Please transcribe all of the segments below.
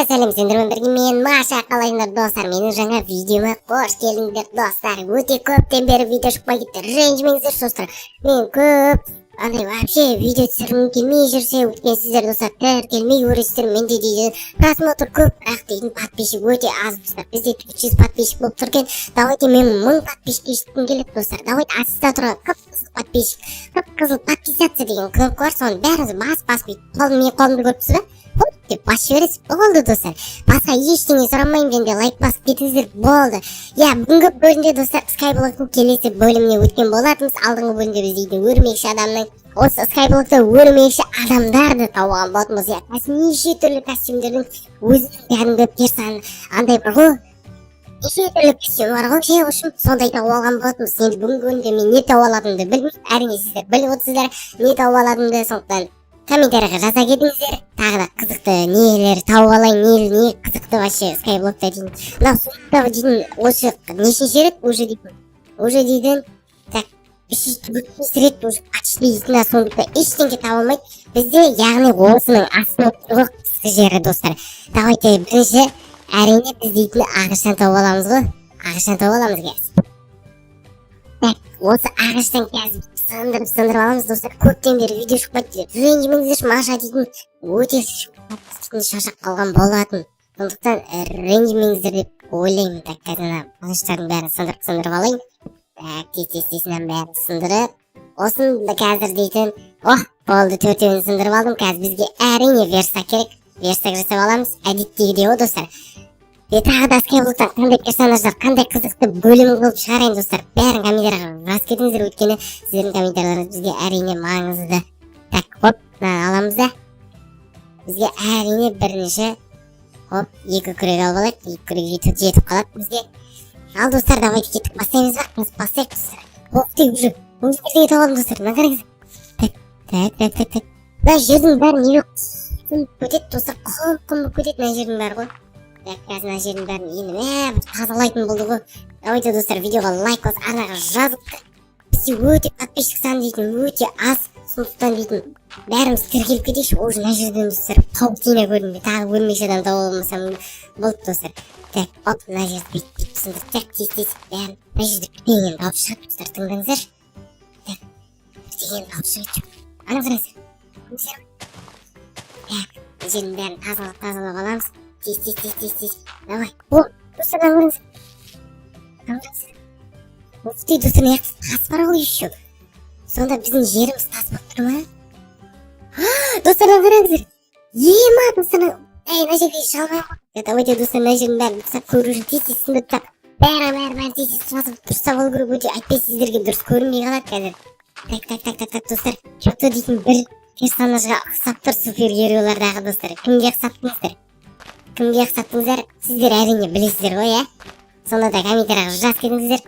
Сәлем, сендермен бірге мен, Маша. Қалайсыңдар, достар? Менің жаңа видеома қош келдіңдер, достар. Өте көптен бері видео шықпай кетті, ренжімеңіздер, достар. Мен көп андай вообще видео түсіргім келмей жүрсе, өйткені сіздер, достар, тіркелмей көресіздер. Менде дейді просмотр көп, бірақ дейтін подписчик өте аз, достар. Бізде 400 подписчик болып тұр екен. Давайте, мен 1000 подписчикке жеткім келеді, достар. Давайте, астында тұрған қып қызыл подписчик, қып қызыл подписаться деген кнопка бар, соны бәріңіз бас бас бүйтіп қолым, менің қолымды көріп тұрсыз ба, хоп деп басып жібересіз, болды, достар. Басқа ештеңе сұрамаймын және де лайк басып кетіңіздер, болды. Иә, бүгінгі бөлімде, достар, Скайблоктың келесі бөліміне өткен болатынбыз. Алдыңғы бөлімде біз дейтін өрмекші адамның, осы Скайблокта өрмекші адамдарды тауған болатынбыз. Иә, неше түрлі костюмдердің өзінің кәдімгі персон андай бар ғой, неше түрлі костюм бар ғой ше, в общем, сондай тауып алған болатынбыз. Енді бүгінгі күнде мен не тауып алатынымды білмеймін. Әрине, сіздер біліп отырсыздар не тауып алатынымды, сондықтан комментарийға жаза кетіңіздер. Тағы да қызықты нелер тауып алайын, не қызықты вообще Скайблокта дейтін. Мынау сундукта дейтін осы нешінші рет уже дейтін, уже дейтін, так, үш бес рет уже почти дейтін. Мына сундукта ештеңе таба алмайды бізде, яғни осының астында тұр ғой қысқы жері. Достар, давайте, бірінші, әрине, біз дейтін ағаштан тауып аламыз ғой, ағаштан тауып аламыз қазір. Так, осы ағаштан қазір сындырып сындырып аламыз, достар. Көптен бері видео шықпайды деп ренжімеңіздерші, Маша дейтін өте шаршап қалған болатын, сондықтан ренжімеңіздер деп ойлаймын. Так, қазір мына ағаштардың бәрін сындырып сындырып алайын. Так, тез тез тез мынаның бәрін сындырып, осыны да қазір дейтін. О, болды, төртеуін сындырып алдым. Қазір бізге, әрине, верстак керек, верстак жасап аламыз әдеттегідей ғой, достар. Е, тағы да Скайблоктан қандай персонаждар, қандай қызықты бөлім қылып шығарайын, достар, бәрін комментарийға жазып кетіңіздер, өйткені сіздердің комментарийлеріңіз бізге, әрине, маңызды. Так, хоп, мынаны аламыз да, бізге, әрине, бірінші, хоп, екі күрек алып алайық. Екі күрек жетіп қалады бізге. Ал, достар, давайте, кеттік, бастаймыз ба? Біз бастайық, достар. Ох ты, уже бірдеңе тауып алдым, достар, мына қараңыз. Так, так, так, так, так, мына жердің бәрі неге құм кетеді, достар? Құм құм болып кетеді мына жердің бәрі ғой. Так, қазір мына жердің бәрін енді, мә, бір тазалайтын болды ғой. Давайте, достар, видеоға лайк басып, арнаға жазылып. Бізде өте подписчик саны дейтін өте аз, сондықтан дейтін бәріміз тіркеліп кетейікші. Уже мына жерден, достар, паутина көрдім. Тағы өлмекші адам тауып алмасам болды, достар. Так, оп, мына жерді бүйтіп бүйтіп сындырып, так, тез тез бәрін. Мына жерде бірдеңені тауып шығады, достар, тыңдаңыздаршы. Так, бірдеңені тауып шығады. Ана қараңыздар, көрдіңіздер ме? Так, мына жердің бәрін тазалап тазалап аламыз, тез тез тез тез тез, давай. О, достар, мына көріңіздер, мына қараңыздар. Ух ты, достар, мына жақта тас бар ғой еще. Сонда біздің жеріміз тас болып тұр ма? Достар, мына қараңыздар, ема, достар, ей, мына жерге шыға алмай ғой. Давайте, достар, мына жердің бәрін дұрыстап көру үшін тез тез сындырып тастап, бәрі бәрі бәрін тез тез жазып, дұрыстап алу керек. Өте, әйтпесе сіздерге дұрыс көрінбей қалады қазір. Так, так, так, так, так, достар, че то дейтін бір персонажға ұқсап тұр супергеройлардағы. Достар, кімге ұқсаттыңыздар, кімге ұқсаттыңыздар? Сіздер, әрине, білесіздер ғой, иә? Сонда да комментарийға жазып кетіңіздер.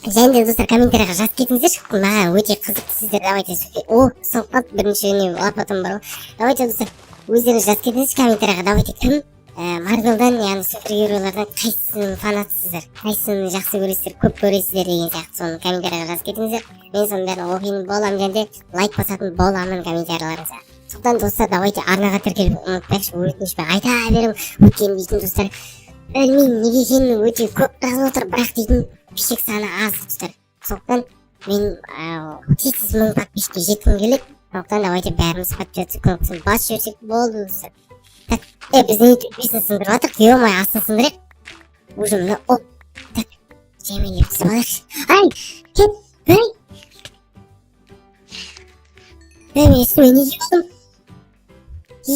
Және де, достар, комментарийға жазып кетіңіздерші, маған өте қызықты сіздер. Давайте, о, сынып қалды бірінші не, лопатам бар ғой. Давайте, достар, өздеріңіз жазып кетіңіздерші комментарийға. Давайте, кім Марвелдан, яғни супергеройлардан қайсысының фанатысыздар, қайсысын жақсы көресіздер, көп көресіздер деген сияқты, соны комментарийға жазып кетіңіздер. Мен соның бәрін оқитын боламын және де лайк басатын боламын комментарийларыңызға. Сондықтан, достар, давайте, арнаға тіркеліп ұмытпайықшы, өтініш, мен айта беремін, өйткені дейтін, достар, білмеймін неге екенін, өте көп просмотр, бірақ дейтін подписчик саны аз, достар. Сондықтан мен тез тез 1000 подписчикке жеткім келеді. Сондықтан давайте, бәріміз подписаться кнопкасын басып жіберсек болды, достар. Так, е, біз не төбесін сындырып жатырмық? Е мое, астын сындырайық уже. Мына, оп, так, жемелеп түсіп алайықшы. Ай, кет, ей, ей, мен үстіме не киіп алдым? Е,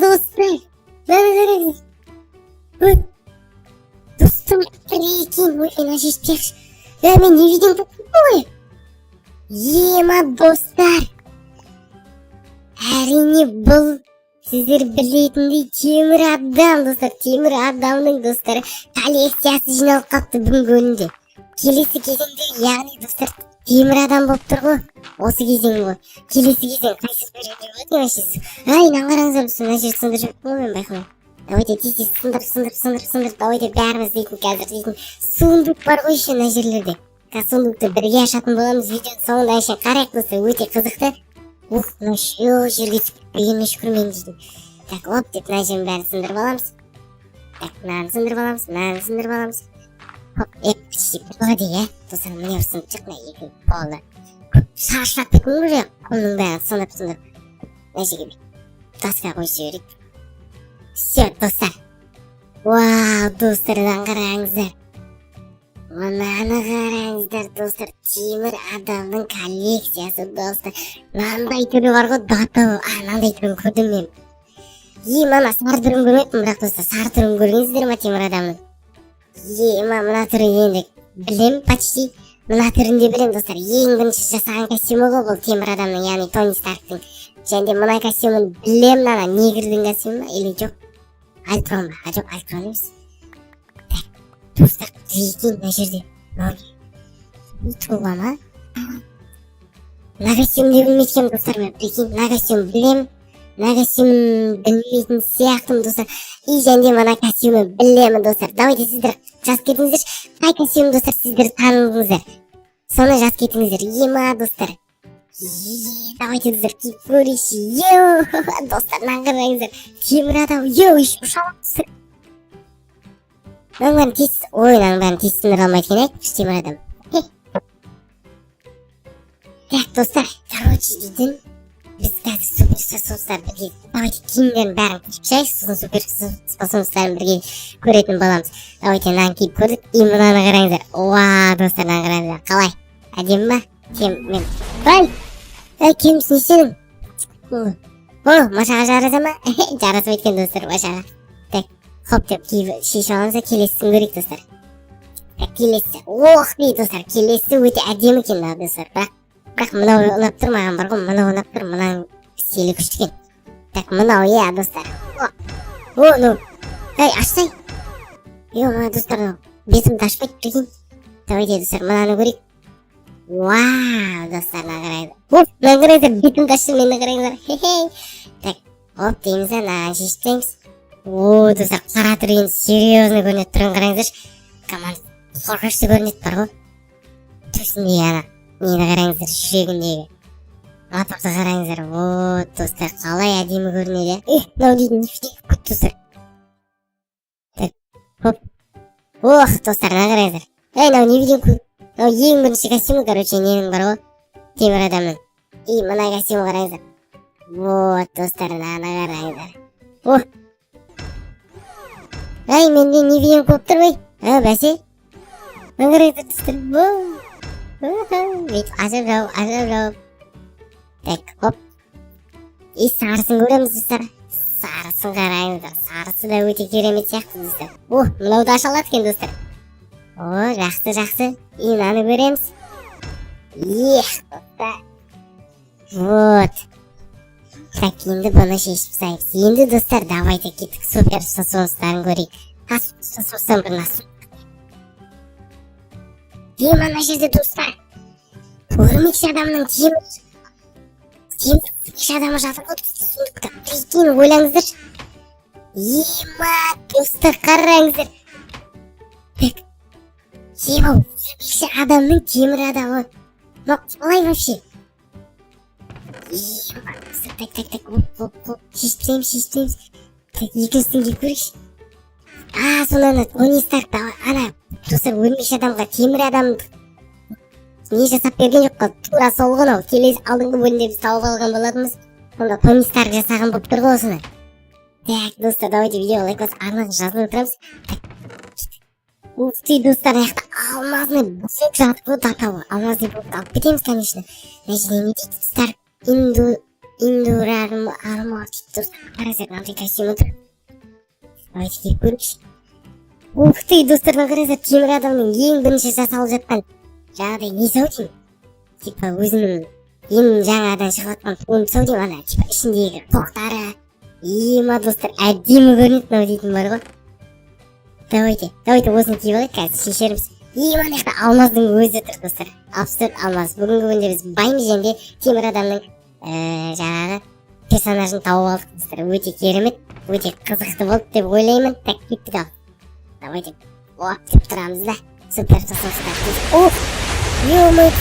достар, мына қараңыз. Ой, достар, екен, ой, мына жерді тексерші. Е, мен не видео таптым ғой? Ема, достар, әрине, бұл сіздер білетіндей темір адам, достар. Темір адамның, достар, коллекциясы жиналып қалыпты бүгінгі күнде. Келесі кезеңде, яғни, достар, темір адам болып тұр ғой осы кезең ғой. Келесі кезең қайсы бөлімде болады вообще? Ай, мынаны қараңыздар, достар, мына жерді сындырып жіберіппін ғой мен байқамай. Давайте, тез тез сындырып сындырып сындырып сындырып. Давайте, бәріміз дейтін қазір дейтін сундук бар ғой еще мына жерлерде. Қазір сундукты бірге ашатын боламыз видеоның соңында. Әшейін қарайық, достар, өте қызықты. Ух, мына жерге түсіп кетпегеніме шүкір мен дейтін. Так, оп деп мына жердің бәрін сындырып аламыз. Так, мынаны сындырып аламыз, мынаны сындырып аламыз. Хоп, еп, почти болады, иә. Достар, міне, сынып шықты мына екі, болды. Көп шаршап кеттім уже, құмның бәрін сынып сындырып. Мына жерге доска қойып жіберейік. Все, достар. Вау, достар, мынаны қараңыздар. Мынаны қараңыздар, достар. Темір адамның коллекциясы, достар. Мынандай түрі бар ғой, дата. А, мынандай түрін көрдім мен. Е, мана сары түрін көрмеппін, бірақ, достар, сары түрін көргенсіздер ма темір адамның? Е, мына түрі енді білем почти. Мына түрін де білем, достар. Ең бірінші жасаған костюмі ғой бұл темір адамның, яғни Тони Старктың. Және де мына костюмін білем, ана негрдің костюмі ма или жоқ? Альтрон ба? А, жоқ, Альтрон емес. Так, достар, прикинь, мына жерде мынау не? Тұлға ма? Мына костюмді білмейді екенмін, достар, мен, прикинь, мына костюм білем. Мына костюм білмейтін сияқтымын, достар. И және де мына костюмі білемін, достар. Давайте, сіздер жазып кетіңіздерші, қай костюм, достар, сіздер таныдыңыздар, соны жазып кетіңіздер. Ема, достар. Е, давайте, достар, киіп көрейікші. Йоу, достар, мынаны қараңыздар, темір адам. Йоу, еще ұша алады, достар. Мынаның бәрін тез, ой, мынаның бәрін тез сындыра алмайды екен, айтпақшы, темір адам. Хе. Так, достар, короче дейтін, біз қазір супер способностьтар бірге, давайте, киімдердің бәрін киіп шығайық, сосын супер способностьтарын бірге көретін боламыз. Давайте, мынаны киіп көрдік. И мынаны қараңыздар. Уа, достар, мынаны қараңыздар, қалай, әдемі ма? Кем мен, ай, ей, кеміс, не істедің? О, машаға жараса ма? Жарасып екен, достар, машаға. Так, хоп деп киіп, шешіп аламыз да, келесісін көрейік, достар. Так, келесі. Ох дейді, достар, келесі өте әдемі екен мынау, достар. Бірақ мынау ұнап тұр маған, бар ғой, мынау ұнап тұр, мынаның стилі күшті екен. Так, мынау, иә, достар. О, о, ну, ей, ашсай. Е, мына, достар, мынау бетімді ашпайды, прикинь. Давайте, достар, мынаны көрейік. Вау, достар, мына қараңыздар. О, мынаны қараңыздар, бетімді ашты, мені қараңыздар. Хе-хе. Так, оп дейміз да, мынаны шешіп тастаймыз. О, достар, қара түрі енді серьезно көрінеді, түрін қараңыздаршы. Команда қорқынышты көрінеді бар ғой. Төсіндегі ана нені қараңыздар, жүрегіндегі моторды қараңыздар. Вот, достар, қалай әдемі көрінеді, иә. Е, мынау дейтін не, достар? Так, хоп. Ох, достар, мына қараңыздар. Ей, мынау невидимка. Мынау ең бірінші костюмі, короче, ненің бар ғой, темір адамның. И мына костюмі қараңыздар. Вот, достар, мынаны қараңыздар. О, ай, менде невидимка болып тұр ғой. А, бәсе, мына қараңыздар, достар. Бүйтіп ашып жауып, ашып жауып. Так, хоп. И сарысын көреміз, достар. Сарысын қараңыздар, сарысы да өте керемет сияқты, достар. О, мынау да аша алады екен, достар. О, жақсы, жақсы. И мынаны көреміз. Эх, достар, вот. Так, енді бұны шешіп тастаймыз. Енді, достар, давайте, кеттік, супер способностьтарын көрейік. Способностьтан бір. Е, мына жерде, достар, өрмекші адамның темір өрмекші адамы жатыр ғой, достар, сундукта. Прикинь, ойлаңыздаршы. Ема, достар, қараңыздар. Так, ема, өрмекші адамның темір адамы, мынау қалай вообще? Ема, достар, так, так, так, оп, оп, оп, шешіп тастаймыз, шешіп тастаймыз. Так, екіншісін киіп көрейікші. А, сонда ана Тони Старк ана, достар, өрмекші адамға темір адам не жасап берген жоқ қой, тура сол ғой анау. Келесі алдыңғы бөлімде біз тауып алған болатынбыз, сонда Тони Старк жасаған болып тұр ғой осыны. Так, достар, давайте, видеоға лайк басып, арнаға жазылып отырамыз. Так, ух ты, достар, мына жақта алмазный блок жатыр ғой, датау алмазный блокты алып кетеміз, конечно. Мына жерде не дейді? Старк Индур Армор дейді, достар. Қараңыздар, мынандай костюмі тұр. Давайте, киіп көрейікші. Ух ты, достар, мына қараңыздар, темір адамның ең бірінші жасалып жатқан жаңағыдай несі ау деймін, типа өзінің ең жаңадан шығып жатқан туындысы ау деймін, ана типа ішіндегі тоқтары. Ема, достар, әдемі көрінеді мынау дейтін бар ғой. Давайте, давайте, осыны киіп алайық, қазір шешерміз. И мына жақта алмаздың өзі тұр, достар, 64 алмаз. Бүгінгі күнде біз баймыз және де темір адамның жаңағы персонажын тауып алдық, достар. Өте керемет, өте қызықты болды деп ойлаймын. Так, кеттік. Ал, давайте, оп деп тұрамыз да, супер ох, ё-моё,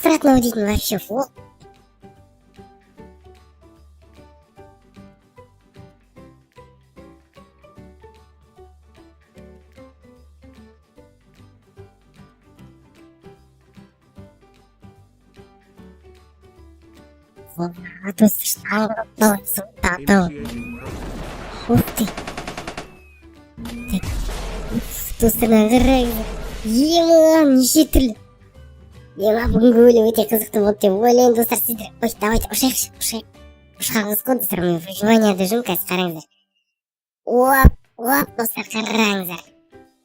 тұрады мынау дейтін вообще. О. Достар, тағы. Ух ты! Так, достар, мына қараңыздар, ема, неше түрлі. Ема, бүгінгі бөлім өте қызықты болды деп ойлаймын, достар. Сіздер, ой, давайте ұшайықшы, ұшайық. Ұшқан қызық қой, достар. Мен выживанияда жүрмін қазір, қараңыздар. Оп, оп, достар, қараңыздар.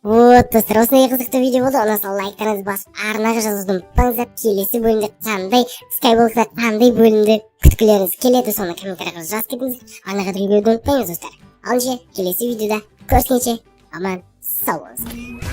Вот, достар, осындай қызықты видео болды. Ұнаса, лайктарыңызды басып, арнаға жазуды ұмытпаңыздар. Келесі бөлімде қандай, Скайблокта қандай бөлімді күткілеріңіз келеді, соны комментарийға жазып кетіңіздер. Арнаға тіркелуді ұмытпаңыз, достар. Ал келесі видеода көріскенше, аман сау болыңыздар.